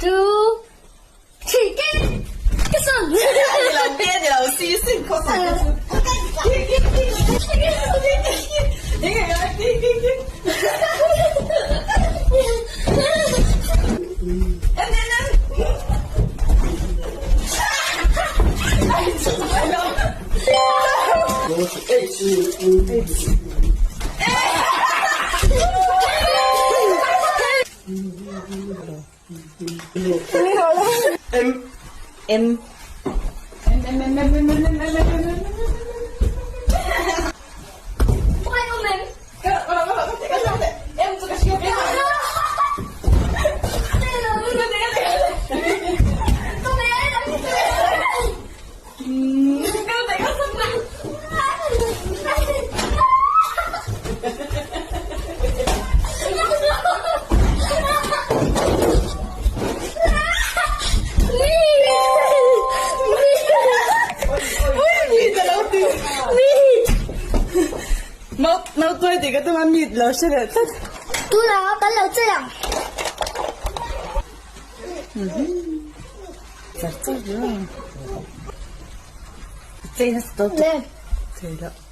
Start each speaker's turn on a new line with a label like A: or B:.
A: 2, 3,
B: M
C: M
B: M M M M M M M M M M M Nautuai tih ka tum a meat lo hre leh tlat.
A: Tunah kan lo che ang.
C: Char char lo. Chei nasa tawp.
A: Le.
C: Chei loh.